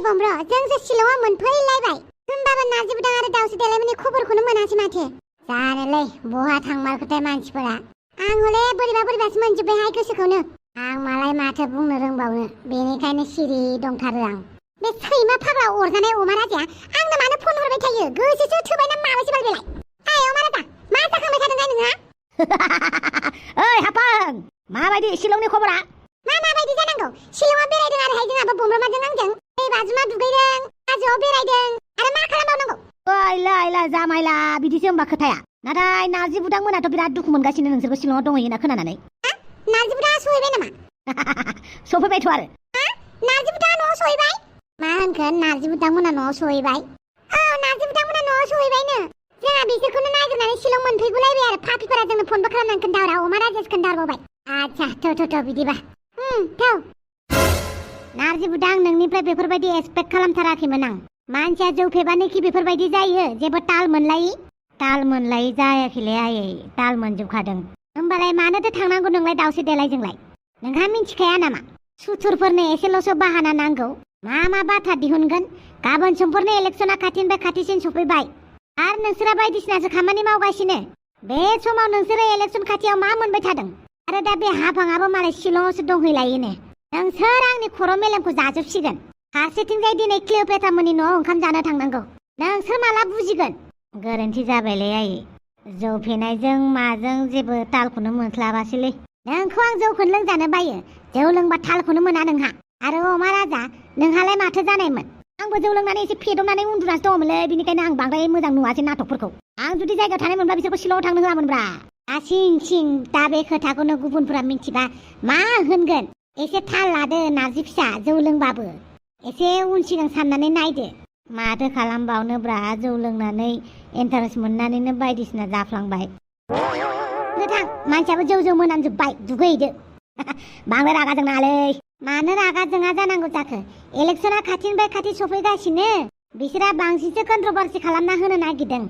बमब्र जोंसो शिलंआव मोनफैलायबाय होमबाबो नारजि बुदां आरो दाउसो देलायमोननि खबरखौनो मोनासै माथो जानोलै बहा थांमारखोथाय मानसिफोरा आं हले बोरैबासो मोनजोब्बायहाय गोसोखौनो आं मालाय माथो बुंनो रोंबावनो बेनिखायनो सिरि दंथारो आं बे सैमा फाग्ला अरजानाय अमा राजाया आंनो मानो फन हरबाय थायो गोसोसो थोबायना माबासो बाल बेलाय अमा राजा मा जाखांबाय थादों नोंहा ओइ हापां माबायदि शिलंनि खबरा माबायदि जानांगौ शिलंआव बेरायदों आरोहाय जोंहाबो बमब्रमाजों आंजों दै बाज्रुमा दुगैदों हाजोआव बेरायदों आरो मा खालामबावनांगौ ओइला जामायला बिदिसो होमबा खोथाया नाथाय नारजि बुदां मोनाथ' बिराद दुखु मोनगासिनो नोंसोरखौ शिलंआव दंहैयो होनना खोनानानै नारजि बुदाङा सहैबाय नामा सफैबायथ' आरो नारजि बुदाङा न'आव सहैबाय मा होनखोन नारजि बुदां मोना न'आव सहैबाय नारजि बुदां मोना न'आव सहैबायनो जोंहा बिसोरखौनो नागिरनानै शिलं मोनफैगुलायबाय आरो फाफिफोरा जोंनो फनबो खालामनानै खोन्थाहरा अमा राजासो खोन्थाहरबावबाय आच्छा थ' बिदिबा नारजि बुदां नोंनिफ्राय बेफोरबायदि एक्सपेक्ट खालामथाराखैमोन आं मानसिया जौ फेबानोखि बेफोरबायदि जायो जेबो ताल मोनलायि जायाखैलै आयै ताल मोनजोबखादों होमबालाय मानोथो थांनांगौ नोंलाय दाउसे देलायजोंलाय नोंहा मिन्थिखाया नामा सुथुरफोरनो एसेल'सो बाहाना नांगौ मा बाथ्रा दिहुनगोन गाबोन समफोरनो इलेक्सना खाथिनिफ्राय खाथिसिन सफैबाय आरो नोंसोरा बायदिसिनासो खामानि मावगासिनो बे समाव नोंसोरो इलेक्सन खाथियाव मा मोनबाय थादों आरो दा बे हाफाङाबो मालाय शिलंआवसो दंहैलायोनो नोंसोर आंनि खर' मेलेमखौ जाजोबसिगोन फारसेथिंजाय दिनै क्लिअपेट्रामोननि न'आव ओंखाम जानो थांनांगौ नोंसोर माला बुजिगोन गोरोन्थि जाबायलै आयै जौ फेनायजों माजों जेबो तालखौनो मोनस्लाबासैलै नोंखौ आं जौखौनो लोंजानो बायो जौ लोंबा तालखौनो मोना नोंहा आरो अमा राजा नोंहालाय माथो जानायमोन आंबो जौ लोंनानै एसे फेदबनानै उन्दुनासो दङमोनलै बिनिखायनो आं बांद्राय मोजां नुवासै नाटकफोरखौ आं जुदि जायगायाव थानाय मोनब्ला बिसोरखौ शिलंआव थांनो होआमोनब्रा सिं दा बे खोथाखौनो गुबुनफोरा मिन्थिबा मा होनगोन एसे थाल लादो नारजि फिसा जौ लोंबाबो एसे उन सिगां साननानै नायदो माथो खालामबावनोब्रा जौ लोंनानै इन्टारेस्ट मोननानैनो बायदिसिना जाफ्लांबाय थां मानसियाबो जौ मोनामजोब्बाय दुगैहैदो बांद्राय रागा जोंनाङालै मानो रागा जोङा जानांगौ जाखो इलेक्सना खाथिनिफ्राय खाथि सफैगासिनो बिसोरा बांसिनसो कन्ट्रभार्सि खालामना होनो नागिरदों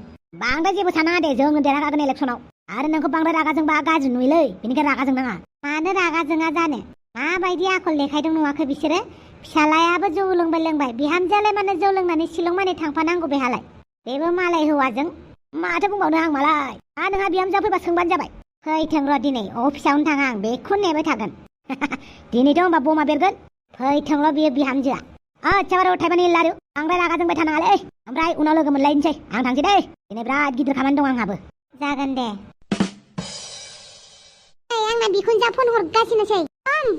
बांद्राय जेबो सानाङा दे जों देरहाखागोन इलेक्सनाव आरो नोंखौ बांद्राय रागा जोंबा गाज्रि नुयोलै बेनिखायनो रागा जोंनाङा मानो रागा जोङा जानो माबायदि आखल देखायदों नुवाखै बिसोरो फिसालायाबो जौ लोंबाय बिहामजोआलाय मानो जौ लोंनानै शिलं माने थांफानांगौ बेहालाय बेबो मालाय हौवाजों माथो बुंबावनो आं मालाय नोंहा बिहामजोआ फैबा सोंबानो जाबाय फैथों र' दिनै अफिसावनो थाङा आं बेखौ नेबाय थागोन दिनैथ' होमबा बमा बेरगोन फैथोंल' बियो बिहामजोआ आच्छा बार' थाइबानि लारु बांद्राय रागा जोंबाय थानाङालै ओमफ्राय उनाव लोगो मोनलायनोसै आं थांसै दै दिनै बिराद गिदिर खामानि दं आंहाबो जागोन दे आंना बिखुनजोआ फन हरगासिनोसै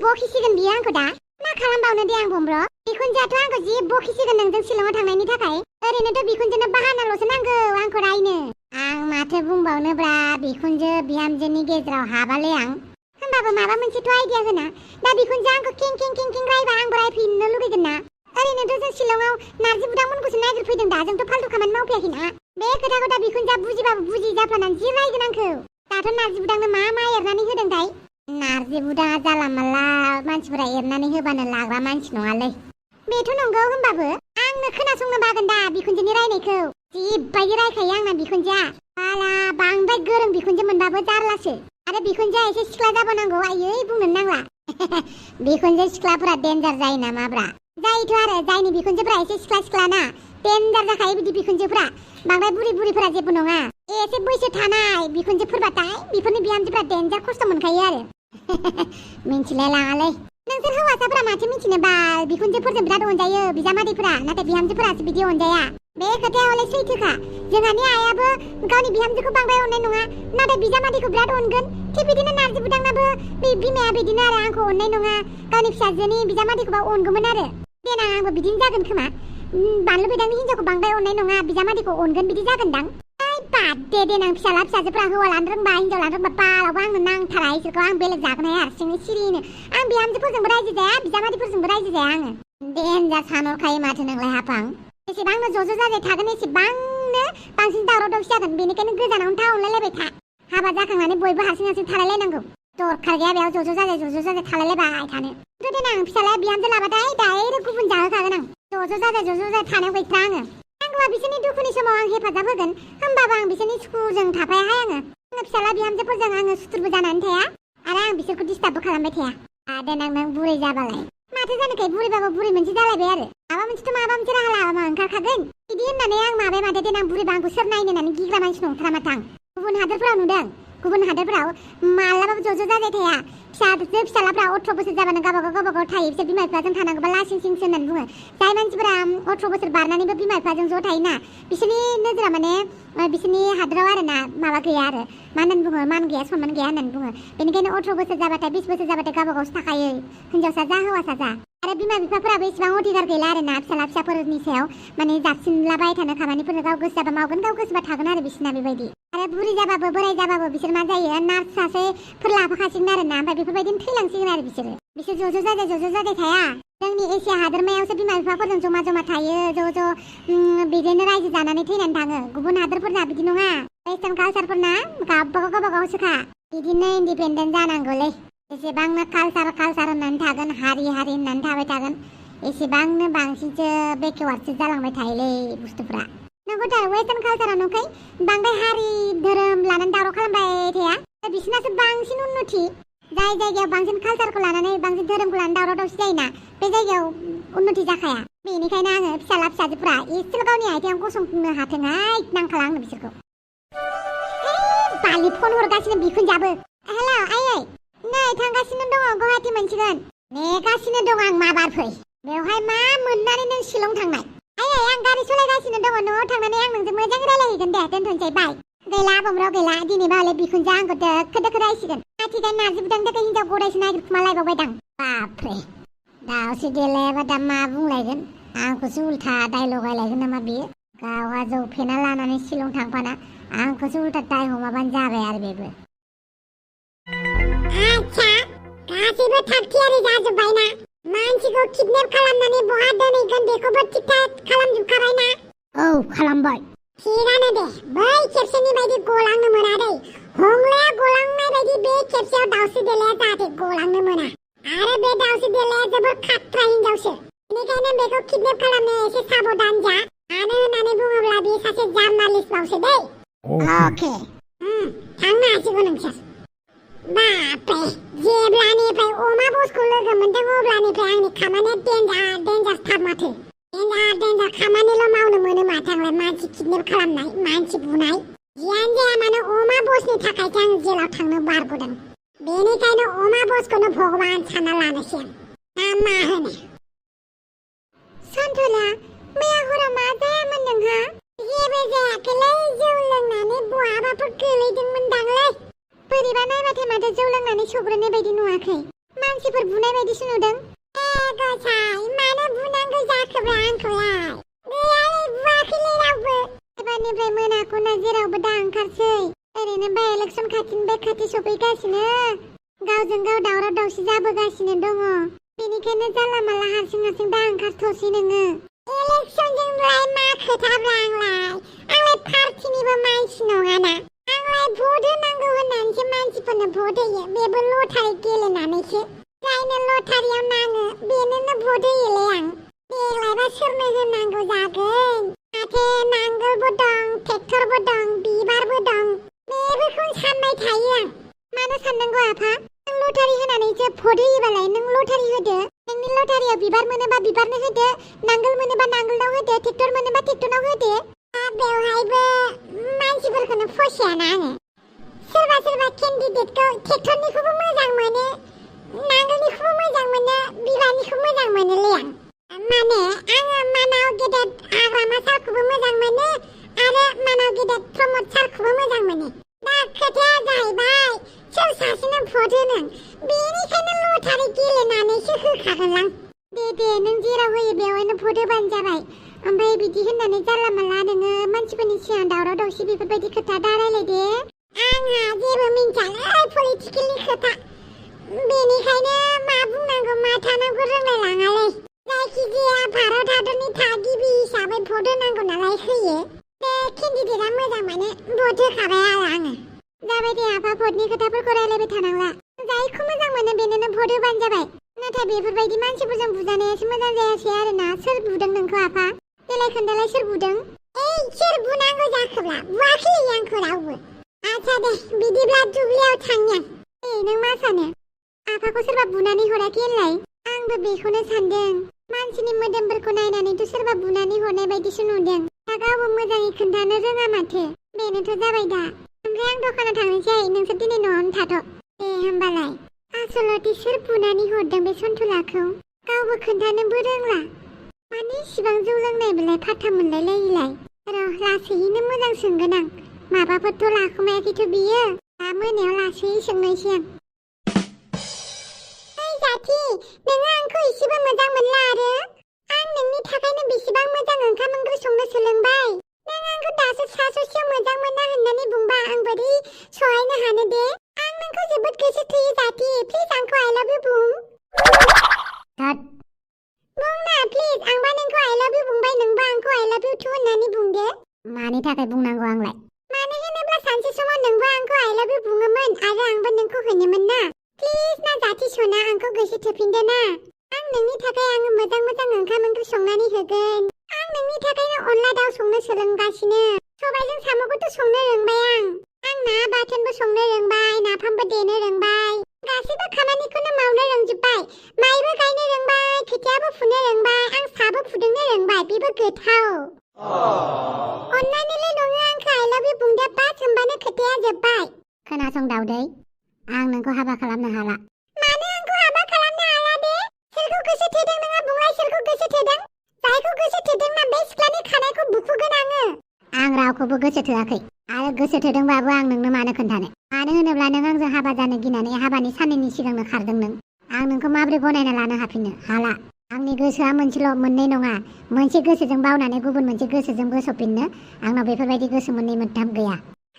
बखिसिगोन बियो आंखौ दा मा खालामबावनो दे आं बमब्र बिखुनजोआथ' आंखौ जि बखिसिगोन नोंजों शिलंआव थांनायनि थाखाय ओरैनोथ' बिखुनजोनो बाहानाल'सो नांगौ आंखौ रायनो आं माथो बुंबावनोब्रा बिखुनजो बिहामजोनि गेजेराव हाबालै आं होमबाबो माबा मोनसेथ' आइडिया होना दा बिखुनजोआ आंखौ किं रायबा आंबो रायफिननो लुगैगोन ना ओरैनोथ' जों शिलंआव नारजि बुदांमोनखौसो नागिरफैदों दा जोंथ' फाल्थु खामानि मावफैयाखैना बे खोथाखौ दा बिखुनजोआ बुजिबाबो बुजि जाफ्लानानै जि रायगोन आंखौ दाथ' नारजि बुदांनो मा एरनानै होदोंथाय नारजि बुदाङा जाला माला मानसिफोरा एरनानै होबानो लाग्रा मानसि नङालै बेथ' नंगौ होमबाबो आंनो खोनासंनो बागोन दा बिखुनजोनि रायनायखौ जिबायदि रायखायो आंना बिखुनजोआ बाला बांद्राय गोरों बिखुनजो मोनबाबो जारलासो आरो बिखुनजोआ एसे सिख्ला जाबावनांगौ आयै बुंनोनो नांला बिखुनजो सिख्लाफोरा डेन्जार जायो नामाब्रा जायोथ' आरो जायनि बिखुनजोफोरा एसे सिख्ला ना डेन्जार जाखायो बिदि बिखुनजोफोरा बांद्राय बुरिफोरा जेबो नङा एसे बैसो थानाय बिखुनजोफोरबाथाय बिफोरनि बिहामजोफोरा डेन्जार खस्थ' मोनखायो आरो मिन्थिलाय लाङालै नोंसोर हौवासाफोरा माथो मिन्थिनो बाल बिखुनजोफोरजों बिराद अनजायो बिजामादैफोरा नाथाय बिहामजोफोरासो बिदि अनजाया बे खोथाया हले सैथोखा जोंहानि आइयाबो गावनि बिहामजोखौ बांद्राय अननाय नङा नाथाय बिजामादैखौ बिराद अनगोन थिग बिदिनो नारजि बुदांनाबो बिमाया बिदिनो आरो आंखौ अननाय नङा गावनि फिसाजोनि बिजामादैखौबा अनगौमोन आरो देनां आंबो बिदिनो जागोन खोमा बानलु बिदांनि हिन्जावखौ बांद्राय अननाय नङा बिजामादैखौ अनगोन बिदि जागोनदां बाद दे देनां फिसाजोफ्रा हौवा लानो रोंबा हिन्जाव लानो रोंबा बालावबो आंनो नांथारा इसोरखौ आं बेलेग जागोन हाया हारसिङै सिरिनो आं बिहामजोफोरजोंबो रायजो जाया बिजामादैफोरजोंबो रायजो जाया आङो देन्जार सानहरखायो माथो नोंलाय हाफां एसेबांनो ज' जाजाय थागोन एसेबांनो बांसिन दावराव दावसि जागोन बेनिखायनो गोजानावनो थाहरलायलायबाय था हाबा जाखांनानै बयबो हारसिं थालायलायनांगौ दरखार गैया बेयाव ज' जाजाय थालायलायबाय थानो देनां फिसालाया बिहामजो लाबाथाय डाइरेक्ट गुबुन जाहोखागोन आं ज' जाजाय थानायाव गैथ्रा आङो नांगौबा बिसोरनि दुखुनि समाव आं हेफाजाब होगोन होमबाबो आं बिसोरनि सुखुजों थाफायाहाय आङो फिसाला बिहामजोफोरजों आङो सुथुरबो जानानै थाया आरो आं बिसोरखौ डिस्टार्बबो खालामबाय थाया देनां नों बुरै जाबालाय माथो जानोखाय बुरैबाबो बुरै मोनसे जालायबाय आरो माबा मोनसे राहा लामा ओंखारखागोन बिदि होननानै आं माबाय माथो देनां बुरैबा आंखौ सोर नायनो होननानै गिग्रा मानसि नंथारा माथो आं गुबुन हादोरफोराव नुदों गुबुन हादोरफोराव मालाबाबो ज' जाजाय थाया फिसालाफ्रा 18 बोसोर जाबानो गावबागाव थायो बिसोर बिमा बिफाजों थानांगौबा लासिंसिंसो होननानै बुङो जाय मानसिफोरा 18 बोसोर बारनानैबो बिमा बिफाजों ज' थायोना बिसोरनि नोजोरा माने बिसोरनि हादोराव आरोना माबा गैया आरो मा होननानै बुङो मान गैया सनमान गैया होननानै बुङो बेनिखायनो 18 बोसोर जाबाथाय 20 बोसोर जाबाथाय गावबागावसो थाखायो हिनजावसा जा हौवासा जा आरो बिमा बिफाफोराबो इसेबां अधिकार गैला आरोना फिसाफोरनि सायाव माने जाबसिनलाबाय थानो खामानिफोरखौ गाव गोसो जाबा मावगोन गाव गोसोबा थागोन आरो बिसोरना बेबायदि आरो बुरि जाबाबो बोराय जाबाबो बिसोर मा जायो नार्स सासेफोर लाफाखासिगोन आरोना ओमफ्राय बेफोरबायदिनो थैलांसिगोन आरो बिसोर ज' जाजाय थाया जोंनि एसिया हादोरमायावसो बिमा बिफाफोरजों जमा थायो ज' बिदिनो रायजो जानानै थैनानै थाङो गुबुन हादोरफोरना बिदि नङा वेस्टार्न कालचारफोरना गावबागावसोखा बिदिनो इन्डिपेन्डेन्ट जानांगौलै एसेबांनो कालचार होननानै थागोन हारि होननानै थाबाय थागोन एसेबांनो बांसिनसो बेकवार्डसो जालांबाय थायोलै बुस्थुफ्रा नंगौथार वेस्टार्न कालचारा नंखाय बांद्राय हारि धोरोम लानानै दावराव खालामबाय थाया बिसोरनासो बांसिन उन्नति जाय जायगायाव बांसिन कालचारखौ लानानै बांसिन धोरोमखौ लानानै दावराव दावसि जायोना बे जायगायाव उन्नति जाखाया बेनिखायनो आङो फिसाजोफोरा एसेल' गावनि आथिङाव गसंनो हाथोंहाय नांखाला आंनो बिसोरखौ बालि फन हरगासिनो बिखुनजाबो हेल' आयै नै थांगासिनो दङ गुवाहाटि मोनसिगोन नेगासिनो दं आं माबार फै बेवहाय मा मोननानै नों शिलं थांनाय आयै आं गारि सालायगासिनो दङ न'आव थांनानै आं नोंजों मोजां रायलायहैगोन दे दोनथ'नोसै बाय गैला बमराव गैला दिनैबा हले बिखुनजा आंखौ दोखो रायसिगोन आथिखाय नार्जि बुदां थाखाय हिनजाव गरायसो नागिरखुमा लायबावबायदां बापरे दावसो देलायाबा दा मा बुंलायगोन आंखौसो उल्था दाय लगायलायगोन नामा बियो गावहा जौ फेना लानानै शिलं थांफाना आंखौसो उल्था दाय हमाबानो जाबाय आरो बेबो आच्छा गासैबो थागथियारि जाजोब्बायना मानसिखौ किडनेप खालामनानै बहा दोनहैगोन बेखौबो थिक-थाक खालामजोबखाबायना औ खालामबाय थिगानो दे बै खेबसेनि बायदि गलांनो मोना दै हंलाया गलांनाय बायदि बे खेबसेयाव दावस्रि देलाया जाहाथे गलांनो मोना आरो बे दावस्रि देलाया जोबोर खाथ्रा हिनजावसो बेनिखायनो बेखौ किडनेप खालामनो एसे साबधान जा मानो होननानै बुङोब्ला बे सासे जार्नालिस्टबावसो दै अके थांनो हासिगौ नोंसोर बापरे जेब्लानिफ्राय अमा बसखौ लोगो मोनदों अब्लानिफ्राय आंनि खामानिया डेन्जारथार माथो डेन्जार खामानिल' मावनो मोनो माथो आंलाय मानसि किडनेप खालामनाय मानसि बुनाय जियानो जाया मानो अमा बसनि थाखायसो आं जेलाव थांनो बारग'दों बेनिखायनो अमा बसखौनो भगबान सानना लानोसै आं मा होनो सन्थला मैया हराव मा जायामोन नोंहा जेबो जायाखैलै जौ लोंनानै बहाबाफोर गोलैदोंमोनदांलै बोरैबा नायबाथाय माथो जौ लोंनानै सौग्रोनाय बायदि नुवाखै मानसिफोर बुनाय बायदिसो नुदों गसाइ मानो बुनांगौ जाखोब्रा आंखौलाय गैयालै बुवाखैलै रावबो एबारनिफ्राय मोनाखौना जेरावबो दा ओंखारसै ओरैनो बाय इलेक्सन खाथिनिफ्राय खाथि सफैगासिनो गावजों गाव दावराव दावसि जाबोगासिनो दङ बेनिखायनो जानला मानला हारसिं दा ओंखारथ'सै नोङो इलेक्सनजोंलाय मा खोथाब्रा आंलाय पार्टिनिबो मानसि नङाना आंलाय भट होनांगौ होननानैसो मानसिफोरनो भट होयो बेबो लटारि गेलेनानैसो जायनो लटारियाव नाङो बेनोनो भट होयोलै आं देग्लायबा सोरनो होनांगौ जागोन माथो नांगोलबो दं ट्रेक्टरबो दं बिबारबो दं बेफोरखौनो सानबाय थायो आं मानो साननांगौ आफा नों लटारि होनानैसो भट होयोबालाय नों लटारि होदो नोंनि लटारियाव बिबार मोनोबा बिबारनो होदो नांगोल मोनोबा नांगोलाव होदो ट्रेक्टर मोनोबा ट्रेक्टराव होदो बेवहायबो मानसिफोरखौनो फसायाना आङो सोरबा केन्डिडेटखौ ट्रेक्टरनिखौबो मोजां मोनो नांगोलनिखौबो मोजां मोनो बिबारनिखौ मोजां मोनोलै आं माने आङो मानाव गेदेर हाग्रामा सारखौबो मोजां मोनो आरो मानाव गेदेर प्रमद सारखौबो मोजां मोनो दा खोथाया जाहैबाय सोर सासेनो भट होनो बेनिखायनो लटारि गेलेनानैसो होखागोनलां दे नों जेराव होयो बेवहायनो भट होबानो जाबाय ओमफ्राय बिदि होननानै जानला मानला नोङो मानसिफोरनि सिगां दावराव दावसि बेफोरबायदि खोथा दा रायलायदे आंहा जेबो मिन्थियालै पलिटिकेलनि खोथा बेनिखायनो मा बुंनांगौ मा थानांगौ रोंलायलाङालै जायखिजाया भारत हादरनि थागिबि हिसाबै भट होनांगौ नालाय होयो बे केन्डिडेटआ मोजां माने भट होखाबाय आरो आङो जाबाय दे आफा भटनि खोथाफोरखौ रायलायबाय थानांला जायखौ मोजां मोनो बेनोनो भट होबानो जाबाय नाथाय बेफोरबायदि मानसिफोरजों बुजानायासो मोजां जायासै आरोना सोर बुदों नोंखौ आफा देलाय खोन्थालाय सोर बुदों सोर बुनांगौ जाखोब्ला बुवाखैलै आंखौ रावबो आच्छा दे बिदिब्ला दुब्लियाव थांनि आं नों मा सानो आफाखौ सोरबा बुनानै हराखै होनलाय आंबो बेखौनो सानदों। मानसिनि मोदोमफोरखौ नायनानैथ' सोरबा बुनानै हरनाय बायदिसो नुदों। दा गावबो मोजाङै खोन्थानो रोङा माथो। बेनोथ' जाबाय दा। ओमफ्राय आं दखानाव थांनोसै, नोंसोर दिनै न'आवनो थाथ'। दे होमबालाय। आसलथे सोर बुनानै हरदों बे सन्थुलाखौ? गावबो खोन्थानोबो रोंला। माने इसिबां जौ लोंनाय बेलाय फाथा मोनलाय लायिलाय। र' लासैनो मोजां सोंगोन आं। माबाफोरथ' लाखोमायाखैथ' बियो? दा मोनायाव लासै सोंनायसै आं। ओइ जाथि, नोङो आंखौ एसेबो मोजां मोनला आरो? आं नोंनि थाखायनो बेसेबां मोजां ओंखाम ओंख्रि संनो सोलोंबाय। नों आंखौ दासो सा ससेयाव मोजां मोना होननानै बुंबा आं बोरै सहायनो हानो दे? आं नोंखौ जोबोद गोसो थोयो जाथि। प्लिज आंखौ आइ लाभ इउ बुं। बुंना प्लिज। आंबा नोंखौ आइ लाभ इउ बुंबाय, नोंबा आंखौ आइ लाभ इउ टु होननानै बुंदो। मानि थाखाय बुंनांगौ आंलाय? मानो होनोब्ला सानसे समाव नोंबो आंखौ आइ लाभ इउ बुङोमोन आरो आंबो नोंखौ होनोमोन ना। प्लिज ना जाथि सना, आंखौ गोसो थोफिनदो ना। आं नोंनि थाखाय आङो मोजां मोजां ओंखाम ओंख्रि संनानै होगोन। आं नोंनि थाखायनो अनला दाउ संनो सोलोंगासिनो। सबायजों साम'खौथ' संनो रोंबाय आं। आं ना बाथोनबो संनो रोंबाय, नाफामबो देनो रोंबाय। गासैबो खामानिखौनो मावनो रोंजोबबाय। माइबो गायनो रोंबाय, खोथियाबो फुनो रोंबाय, आं साहाबो फुदुंनो रोंबाय। बेबो गोथाव। अन्नानैलाय नोङो आंखौ आइ लाभ इउ बुंदो बास, होमबानो खोथाया जोब्बाय। खोनासं दाउदै, आं नोंखौ हाबा खालामनो हाला। मानो आंखौ हाबा खालामनो हाला दे? सोरखौ गोसो थोदों नोङो बुंलाय, सोरखौ गोसो थोदों? जायखौ गोसो थोदोंना बे सिख्लानि खानायखौ बुखुगोन आङो। आं रावखौबो गोसो थोआखै। आरो गोसो थोदोंबाबो आं नोंनो मानो खोन्थानो? मानो होनोब्ला नों आंजों हाबा जानो गिनानै हाबानि साननैनि सिगांनो खारदों नों। आं नोंखौ माबोरै गनायना लानो हाफिननो? हाला। आंनि गोसोआ मोनसेल', मोननै नङा। मोनसे गोसोजों बावनानै गुबुन मोनसे गोसोजों बोसफिननो आंनाव बेफोरबायदि गोसो मोननै मोनथाम गैया।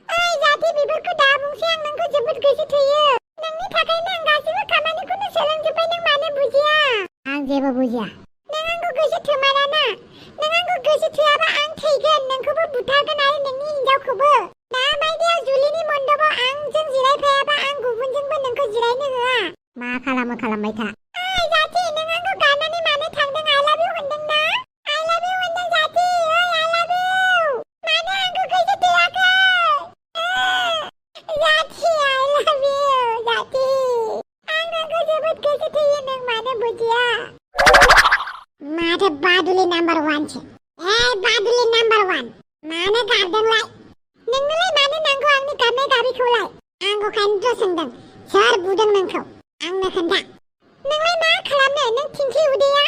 ओइ जाथि, बेफोरखौ दा बुंसै। आं नोंखौ जोबोद गोसो थोयो। नोंनि थाखायनो आं गासैबो खामानिखौनो सोलोंजोब्बाय। नों मानो बुजिया? आं जेबो बुजिया। नों आंखौ गोसो थोमाराना? नों आंखौ गोसो थोआबा आं थैगोन। नोंखौबो बुथारगोन आरो नोंनि हिनजावखौबो। दा बायदियाव जुलिनि मन्दपाव आंजों जिरायफायाबा आं गुबुनजोंबो नोंखौ जिरायनो होआ। मा खालामो खालामबाय था। ओइ जाथि, नों आंखौ गारनानै मानो थांदों? आइ लाभ इउ होनदों ना? आइ लाभ इउ होनदों जाथि। ओइ आइ लाभ इउ। मानो आंखौ गोसो थोआखै? जाथि, आइ लाभ इउ जाथि। आं नोंखौ जोबोद गोसो थोयो। नों मानो बुजिया? माथो बादुलि नाम्बार 1 सो। बादुलि नाम्बार 1। मानो गारदोंलाय? नोंनोलाय मानो नांगौ आंनि गारनाय गारिखौलाय? आंखौ खायनोथ' सोंदों। सोर बुदों नोंखौ? आंनो खोन्था। नोंलाय मा खालामनो? नों थिंख्लि उदैया?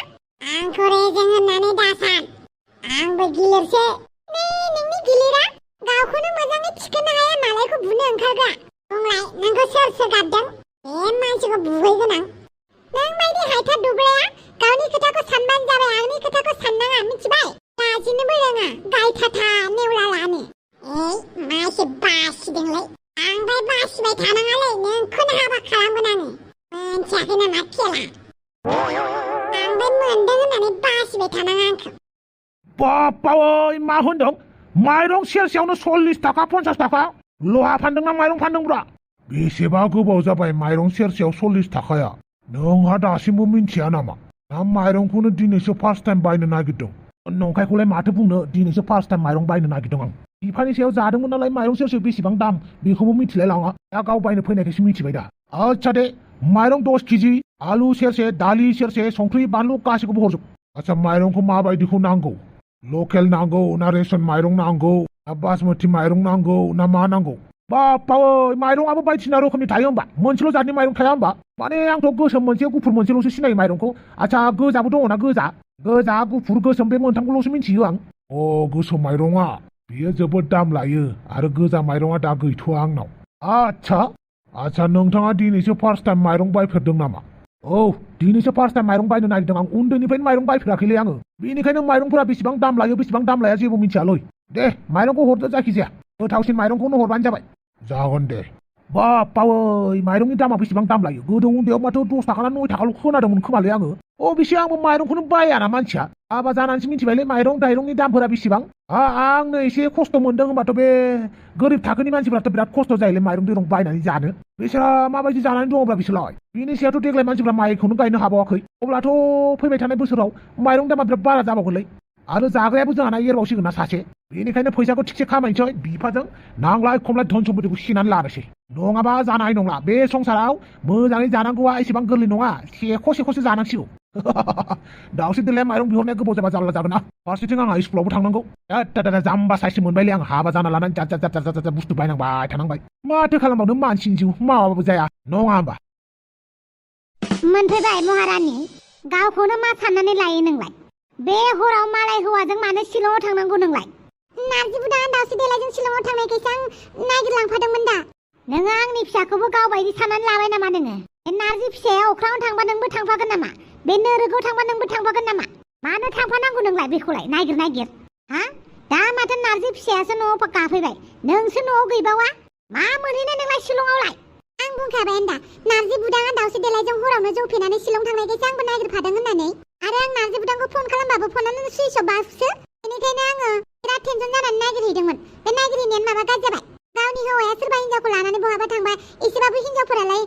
आंखौ रेजें होननानै दासान। आंबो गिलिरसो। नोंनि गिलिरा? गावखौनो मोजाङै थिखोनो हाया, मालायखौ बुनो ओंखारग्रा। बुंलाय, नोंखौ सोर गारदों? बे मानसिखौ बुहैगोन आं। नों बायदि हायथा दुब्राया गावनि खोथाखौ सानबानो जाबाय, आंनि खोथाखौ साननाङा, मिथिबाय? लाजिनोबो रोङा, गायथाथा नेवलालानो। मासे बासिदोंलाय। आंलाय बासिबाय थानाङालै, नोंखौनो हाबा खालामगोन आङो। मोनथियाखै नामा खेला? आंलाय मोनदों होननानै बासिबाय थानाङा आंखौ। बाप्पा ओइ, मा होनदों? माइरं सेरसेयावनो 40 थाखा 50 थाखा? लहा फानदोंना माइरं फानदोंब्रा? बेसेबा गोबाव जाबाय माइरं सेरसेयाव 40 थाखाया? नोंहा दासिमबो मिन्थिया नामा? ना माइरंखौनो दिनैसो फार्स्ट टाइम बायनो नागिरदों? नंखायखौलाय माथो बुंनो, दिनैसो फार्स्ट टाइम माइरं बायनो नागिरदों आं। बिफानि सायाव जादोंमोन नालाय माइरं सेरसेयाव बेसेबां दाम बेखौबो मिथिलाय लाङा। दा गाव बायनो फैनायखायसो मिथिबाय दा। आच्छा दे, माइरं 10 केजि, आलु सेरसे, दालि सेरसे, संख्रि बानलु गासैखौबो हरजोब। आच्छा, माइरंखौ माबायदिखौ नांगौ? लकेल नांगौ ना रेशन माइरं नांगौ ना बासमती माइरं नांगौ ना मा नांगौ? बाप्पा ओइ, माइरंआबो बायदिसिना रोखोमनि थायो होमबा? मोनसेल' जातनि माइरं थाया होमबा? माने आंथ' गोसोम मोनसे गुफुर मोनसेल'सो सिनायो माइरंखौ। आच्छा, गोजाबो दङना? गोजा, गुफुर, गोसोम बे मोनथामखौल'सो मिथियो आं। गोसोम माइरंआ बेयो जोबोद दाम लायो आरो गोजा माइरंआ दा गैथ'आ आंनाव। आच्छा, नोंथाङा दिनैसो फार्स्ट टाइम माइरं बायफेरदों नामा? औ, दिनैसो फार्स्ट टाइम माइरं बायनो नागिरदों आं। उन्दैनिफ्रायनो माइरं बायफेराखैलै आङो। बेनिखायनो माइरंफोरा बेसेबां दाम लायो बेसेबां दाम लाया जेबो मिथियालै। दे, माइरंखौ हरदो जायखिजाया। गोथावसिन माइरंखौनो हरबानो जाबाय। जागोन दे। बाप्पा ओइ, माइरंनि दामा बेसेबां दाम लायो? गोदो उन्दैयाव माथो 10 थाखा ना 9 थाखाल' खोनादोंमोन खोमालै आङो। बेसे आंबो माइरंखौनो बायाना मानसिया। हाबा जानानैसो मिथिबायलै माइरं दाइरंनि दामफोरा बेसेबां। आंनो एसे खस्थ' मोनदों होनबाथ' बे गोरिब थाखोनि मानसिफ्राथ' बिराद खस्थ' जायोलै माइरं दैरं बायनानै जानो। बिसोरा माबायदि जानानै दङब्रा बिसोरलाय? बिनि सायावथ' देग्लाय मानसिफ्रा माइखौनो गायनो हाबावाखै। अब्लाथ' फैबाय थानाय बोसोराव माइरं दामा बिराद बारा जाबावगोनलै। आरो जाग्रायाबो जोंहाना एरबावसिगोन ना सासे। बेनिखायनो फैसाखौ थिगसे खामायनोसै बिफाजों नांलाय खमलाय धन सम्पतिखौ सिनानै लानोसै नङाबा जानाय नंला बे संसाराव मोजाङै जानांगौआ एसेबां गोरलै नङा सेख'से जानांसिगौ दाउसे देलाया माइरं बिहरनाया गोबाव जाबा जारला जागोन ना फारसेथिं आंहा स्कुलावबो थांनांगौ दा जाम्बा साइससो मोनबायलै आं हाबा जाना लानानै जा बुस्थु बायनांबाय थानांबाय माथो खालामबावनो मानसिनि जिउ मावाबाबो जाया नङा होमबा मोनफैबाय महारानी गावखौनो मा साननानै लायो नोंलाय बे हराव मालाय हौवाजों मानो शिलंआव थांनांगौ नोंलाय नारजि बुदा दाउसे देलायजों शिलंआव थांनायखायसो आं नागिरलांफादोंमोन दा नोङो आंनि फिसाखौबो गावबायदि साननानै लाबाय नामा नोङो बे नारजि फिसाया अख्राङाव थांबा नोंबो थांफागोन नामा बे नोरोगाव थांबा नोंबो थांफागोन नामा मानो थांफानांगौ नोंलाय बेखौलाय नागिर हा दा माथो नारजि फिसायासो न'आव गाफैबाय नोंसो न'आव गैबावा मा मोनहैनो नोंलाय शिलंआवलाय आं बुंखाबाय दा नारजि बुदाङा दाउसे देलायजों हरावनो जौ फेनानै शिलं थांनायखायसो आंबो नागिरफादों होननानै आरो आं नारजि बुदांखौ फन खालामबाबो फनानो सुइच अफ बासो बेनिखायनो आङो बिराद टेनसन जानानै नागिरहैदोंमोन बे नागिरहैनायानो माबा गाज्रि जाबाय गावनि हौवाया सोरबा हिनजावखौ लानानै बहाबा थांबा एसेबाबो हिनजावफोरालाय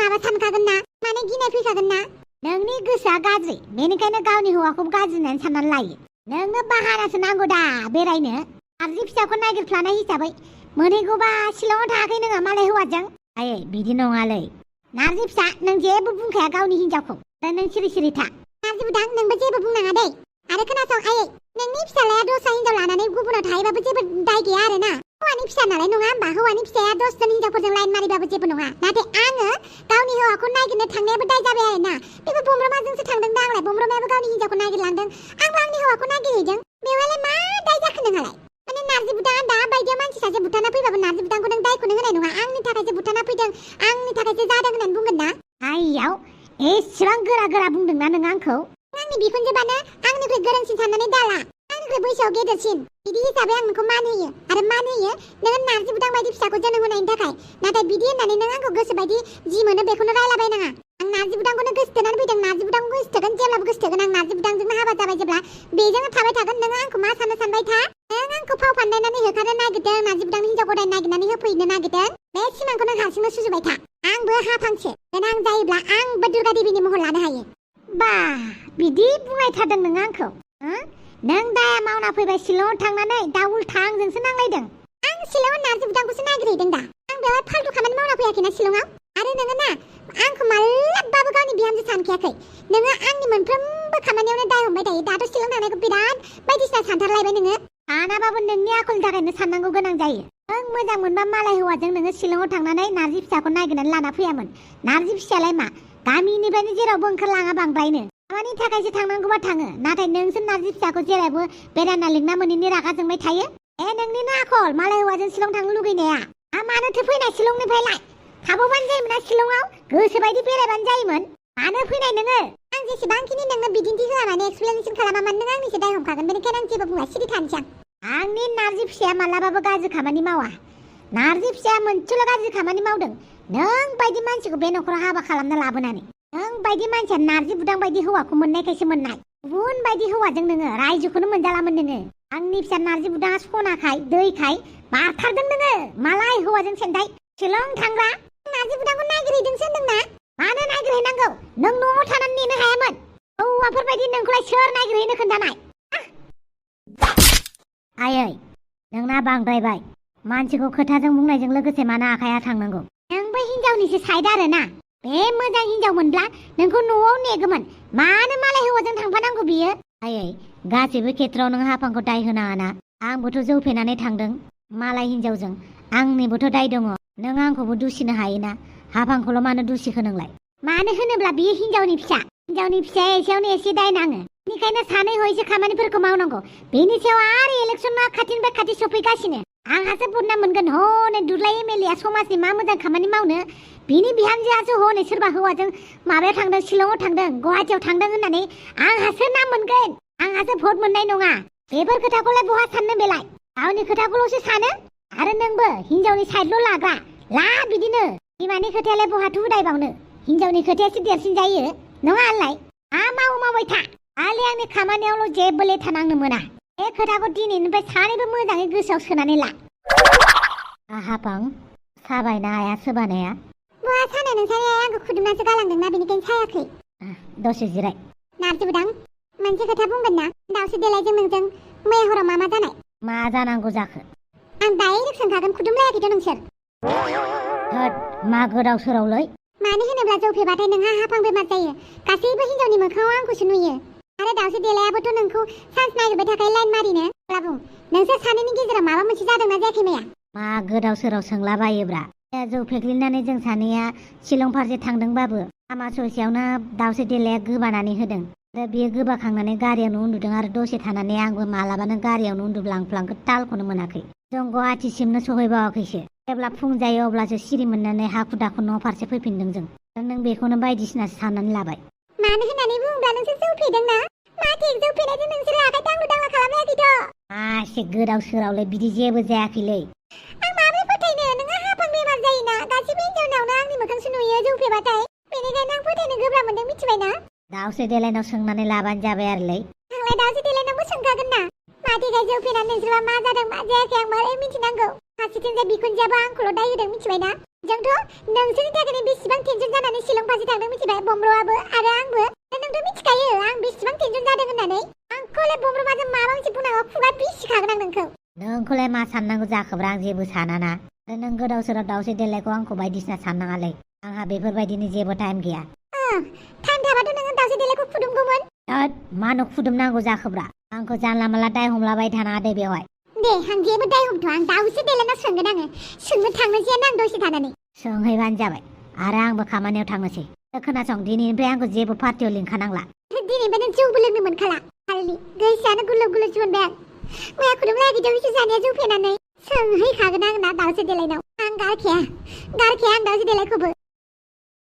माबा सानखागोन ना माने गिनाय फैखागोन ना नोंनि गोसोआ गाज्रि बेनिखायनो गावनि हौवाखौ गाज्रि होननानै साननानै लायो नोंनो बाहानासो नांगौ दा बेरायनो नारजि फिसाखौ नागिरफ्लानाय हिसाबै मोनहैगौबा शिलंआव थाङाखै नोङो मालाय हौवाजों आयै बिदि नङालै नारजि फिसा नों जेबो बुंखाया गावनि हिनजावखौ दा नों सिरि था नारजि बुदां नोंबो जेबो बुंनाङा दै आरो खोनासं आयै नोंनि फिसालाया दस्रा हिनजाव लानानै गुबुनाव थाहैबाबो जेबो दाय गैया आरो ना हौवानि फिसा नालाय नङा होमबा हौवानि फिसाया दसजन हिनजावफोरजों लाइन मारिबाबो जेबो नङा नाथाय आङो गावनि हौवाखौ नागिरनो थांनायाबो दाय जाबाय आरो ना बेबो बमब्रमाजोंसो थांदों दा आंलाय बमब्रमायाबो गावनि हिनजावखौ नागिरलांदों आंबो आंनि हौवाखौ नागिरहैदों बेवहायलाय मा दाय जाखो नोंहालाय माने नारजि बुदाङा दा बायदियाव मानसि सासे बुथारना फैबाबो नारजि बुदांखौ नों दायखौनो होनाय नङा आंनि थाखायसो बुथारना फैदों आंनि थाखायसो जादों होननानै बुंगोन ना आइयाव एसेबां गोरा बुंदोंना नों आंखौ आंनि बिखुनजोबानो आंनिख्रुइ गोरोंसिन साननानै दाला आंनिख्रुइ बैसोआव गेदेरसिन बिदि हिसाबै आं नोंखौ मान होयो आरो मान होयो नोङो नारजि बुदां बायदि फिसाखौ जोनोम होनायनि थाखाय नाथाय बिदि होननानै नों आंखौ गोसो बायदि जि मोनो बेखौनो रायलाबायनाङा आं नारजि बुदांखौनो गोसोथोनानै फैदों नारजि बुदांखौ गोसोथोगोन जेब्लाबो गोसोथोगोन आं नारजि बुदांजोंनो हाबा जाबाय जेब्ला बेजोंनो थाबाय थागोन नोङो आंखौ मा साननो सानबाय था नों आंखौ फाव फान्दायनानै होखारनो नागिरदों नारजि बुदांनि हिनजाव गदाय नागिरनानै होफैनो नागिरदों बे सिमांखौ नों हारसिंनो सुजुबाय था आंबो हाफांसो देनां जायोब्ला आंबो दुर्गा देवीनि महर लानो हायो बा बिदि बुंनायथारदों नों आंखौ नों दाया मावना फैबाय शिलंआव थांनानै दा उल्था आंजोंसो नांलायदों आं शिलंआव नारजि बुदांखौसो नागिरहैदों दा आं बेवहाय फाल्तु खामानि मावना फैयाखैना शिलंआव आरो नोङो ना आंखौ मालाबाबो गावनि बिहामजो सानखायाखै नोङो आंनि मोनफ्रोमबो खामानियावनो दाय हमबाय थायो दाथ' शिलं थांनायखौ बिराद बायदिसिना सानथारलायबाय नोङो सानाबाबो नोंनि आखलनि थाखायनो साननांगौ गोनां जायो नों मोजां मोनबा मालाय हौवाजों नोङो शिलंआव थांनानै नारजि फिसाखौ नागिरनानै लाना फैयामोन नारजि फिसायालाय मा गामिनिफ्रायनो जेरावबो ओंखारलाङा बांद्रायनो खामानि थाखायसो थांनांगौबा थाङो नाथाय नोंसो नारजि फिसाखौ जेरावबो बेरायना लिंना मोनैनि रागा जोंबाय थायो नोंनिनो आखल मालाय हौवाजों शिलं थांनो लुगैनाया मानोथो फैनाय शिलंनिफ्रायलाय थाबोबानो जायोमोन ना शिलंआव गोसोबायदि बेरायबानो जायोमोन मानो फैनाय नोङो आं जेसेबांखिनि नोंनो बिदिन्थि होआ माने एक्सप्लेनेसन खालामा मानो नों आंनिसो दाय हमखागोन बेनिखायनो आं जेबो बुङा सिरि थानोसै आंनि नारजि फिसाया मालाबाबो गाज्रि खामानि मावा नारजि फिसाया मोनसेल' गाज्रि खामानि मावदों नों बायदि मानसिखौ बे न'खराव हाबा खालामना लाबोनानै नों बायदि मानसिया नारजि बुदां बायदि हौवाखौ मोननायखायसो मोननाय गुबुन बायदि हौवाजों नोङो रायजोखौनो मोनजालामोन नोङो आंनि फिसा नारजि बुदाङा सनाखाय दैखाय बारथारदों नोङो मालाय हौवाजों सेन्थाय शिलं थांग्रा नारजि बुदांखौ नागिरहैदोंसो होनदोंना मानो नागिरहैनांगौ नों न'आव थानानै नेनो हायामोन हौवाफोरबायदि नोंखौलाय सोर नागिरहैनो खोन्थानाय आयै नोंना बांद्रायबाय मानसिखौ खोथाजों बुंनायजों लोगोसे मानो आखाया थांनांगौ नोंबो हिनजावनिसो साइड आरो ना बे मोजां हिनजाव मोनब्ला नोंखौ न'आव नेगोमोन मानो मालाय हौवाजों थांफानांगौ बियो आयै गासैबो खेत्रआव नों हाफांखौ दाय होनाङा ना आंबोथ' जौ फेनानै थांदों मालाय हिनजावजों आंनिबोथ' दाय दङ नों आंखौबो दुसिनो हायोना हाफांखौल' मानो दुसिखो नोंलाय मानो होनोब्ला बियो हिनजावनि फिसाया एसेयावनो एसे दाय नाङो बेनिखायनो सानै हयसो खामानिफोरखौ मावनांगौ बेनि सायाव आरो इलेक्सना खाथिनिफ्राय खाथि सफैगासिनो आंहासो बदनाम मोनगोन हनै दुलाय एमएलए समाजनि मा मोजां खामानि मावनो बिनि बिहामजोआसो हनै सोरबा हौवाजों माबायाव थांदों शिलंआव थांदों गुवाहाटियाव थांदों होननानै आंहासो नाम मोनगोन आंहासो भट मोननाय नङा बेफोर खोथाखौलाय बहा साननो बेलाय गावनि खोथाखौल'सो सानो आरो नोंबो हिनजावनि साइडल' लाग्रा ला बिदिनो बिमानि खोथायालाय बहाथो उदायबावनो हिनजावनि खोथायासो देरसिन जायो नङा आनलाय मावबाय था आलि आंनि खामानियावल' जेबो लेथा नांनो मोना बे खोथाखौ दिनैनिफ्राय सानैबो मोजाङै गोसोआव सोनानै ला हाफां साबायना आया सोबानाया बहा सानो नोंसानि आया आंखौ खुदुमनासो गालांदोंना बेनिखायनो सायाखै दसे जिराय नारजि बुदां मोनसे खोथा बुंगोन ना दाउसे देलायजों नोंजों मैया हराव मा जानाय मा जानांगौ जाखो? आं डाइरेक्ट सोंखागोन खुदुमलायाखैथ' नोंसोर। होद मा गोदाव सोरावलै? मानो होनोब्ला जौ फेबाथाय नोंहा हाफां बेमार जायो। गासैबो हिनजावनि मोखाङाव आंखौसो नुयो। आरो दाउसो देलायाबोथ' नोंखौ चान्स नागिरबाय थाखायो लाइन मारिनो। अब्ला बुं, नोंसोर सानैनि गेजेराव माबा मोनसे जादोंना जायाखै माया? मा गोदाव सोराव सोंलाबायोब्रा? जौ फेग्लिनानै जों सानैया शिलं फारसे थांदोंबाबो लामा ससेयावनो दाउसो देलाया गोबानानै होदों। आरो बियो गोबाखांनानै गारियावनो उन्दुदों आरो दसे थानानै आंबो मालाबानो गारियावनो उन्दुब्लांफ्लांखो तालखौनो मोनाखै। जों गुवाहाटिसिमनो सहैबावाखैसो। जेब्ला फुं जायो अब्लासो सिरि मोननानै हाखु दाखु न' फारसे फैफिनदों जों। नों बेखौनो बायदिसिनासो साननानै लाबाय। मानो होननानै बुङोब्ला नोंसोर जौ फेदोंना? मा थिक जौ फेनायजों नोंसोर आखाइ दांलु दांला खालामाखैथ'? एसे गोदाव सोरावलै, बिदि जेबो जायाखैलै। आं माबोरै फोथायनो? नोंहा हाफां बेमार जायोना। गासिबो हिनजावनावनो आंनि मोखांसो नुयो जौ फेबाथाय। बेनिखायनो आं फोथायनो गोब्राब मोनदों, मिथिबायना? दाउसो देलायनाव सोंनानै लाबानो जाबाय आरोलै। आंलाय दाउसो देलायनावबो सोंखागोन ना। माथिखाय जौ फेनानै नोंसोरबा मा जादों मा जायाखै आं मारै मिथिनांगौ? फारसेथिंजाय बिखुनजोआबो आंखौल' दाय होदों, मिथिबायना? जोंथ' नोंसोरनि थाखायनो बेसेबां टेनसन जानानै शिलं फारसे थांदों, मिथिबाय? बमब्रआबो आरो आंबो। नोंथ' मिथिखायो आं बेसेबां टेनसन जादों होननानै। आंखौलाय बमब्रमाजों माबा मोनसे बुंनांगौ खुगा बिसिखागोन आं नोंखौ। नोंखौलाय मा साननांगौ जाखोब्रा? आं जेबो सानाना। आरो नों गोदाव सोराव दाउसो देलायखौ आंखौ बायदिसिना साननाङालै। आंहा बेफोरबायदिनि जेबो टाइम गैया। टाइम थाबाथ' नोङो दाउसो देलायखौ खुदुमगौमोन। होद, मानो खुदुमनांगौ जाखोब्रा? आंखौ जानला मानला दाय हमलाबाय थानाङा दे बेवहाय। दे आं जेबो दाय हमथ'। आं दाउसो देलायनाव सोंगोन आङो। सोंनो थांनोसैयानो आं दसे थानानै। सोंहैबानो जाबाय। आरो आंबो खामानियाव थांनोसै। खोनासं, दिनैनिफ्राय आंखौ जेबो पार्टियाव लिंखानांला। दिनैनिफ्राय जौबो लोंनो मोनखाला। खालि गोसोआनो गुलुब गुलुब मोनबाय आं। मैया खुदुमलायाखैथ' बिसोर सानैया जौ फेनानै। सोंहैखागोन आं ना दाउसो देलायनाव। आं गारखाया आं दाउसो देलायखौबो।